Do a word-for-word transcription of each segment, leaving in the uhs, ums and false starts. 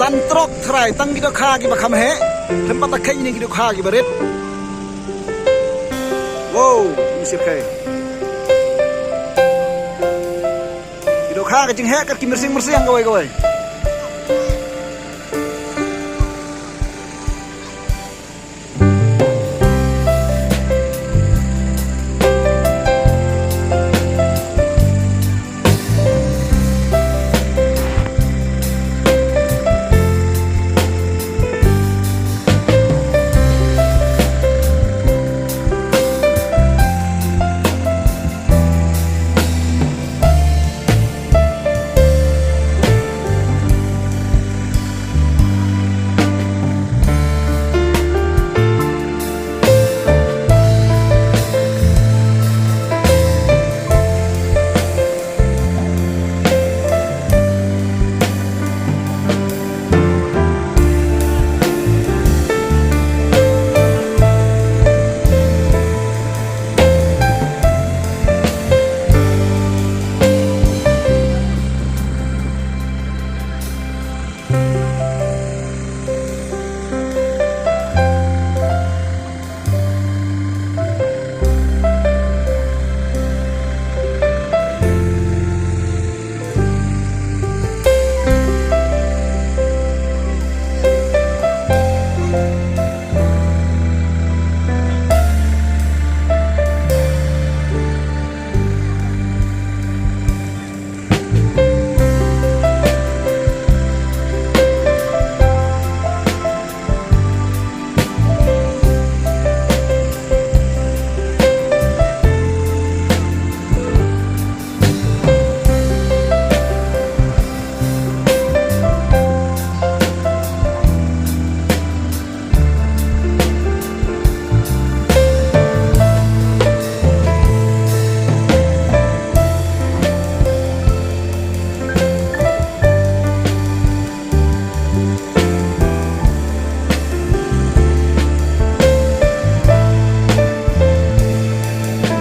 An trok trai tang ki dohkha kiba kham heh. Hem pat ta kheiñ ne ki dohkha kiba rit. Wow, ni sir kai. Ki dohkha ka jingheh kat ki myrsing myrsing kawei kawei.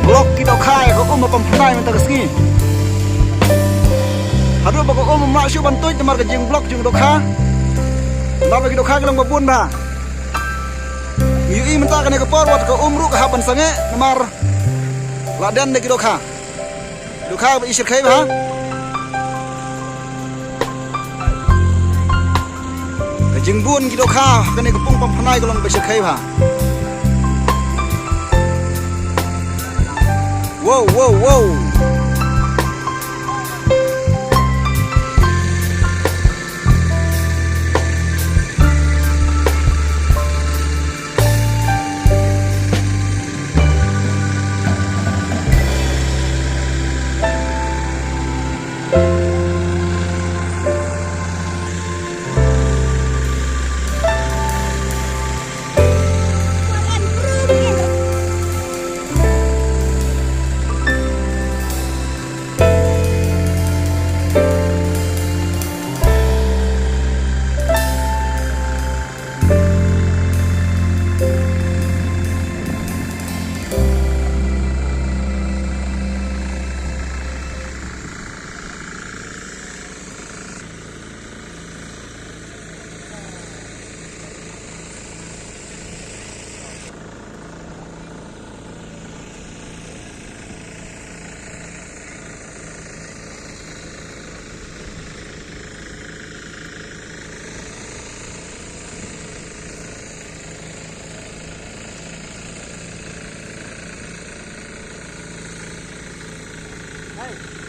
Block ki dohkha ïa ka um ha Pamphyrnai mynta ka sngi. Haduh ba ka um ym lah shuh ban tuid namar ka jingblok jong dohkha. Namar ba ki dohkha ki long ba bun bha. Ngi ïohi mynta kane ka por wat ka um ruh ka hap ban sangeh namar la dien da ki dohkha. Dohkha ba i shyrkhei bha. Ka jingbun ki dohkha kane ka pung Pamphyrnai ka long ba shyrkhei bha. Wow, wow, wow. Hey.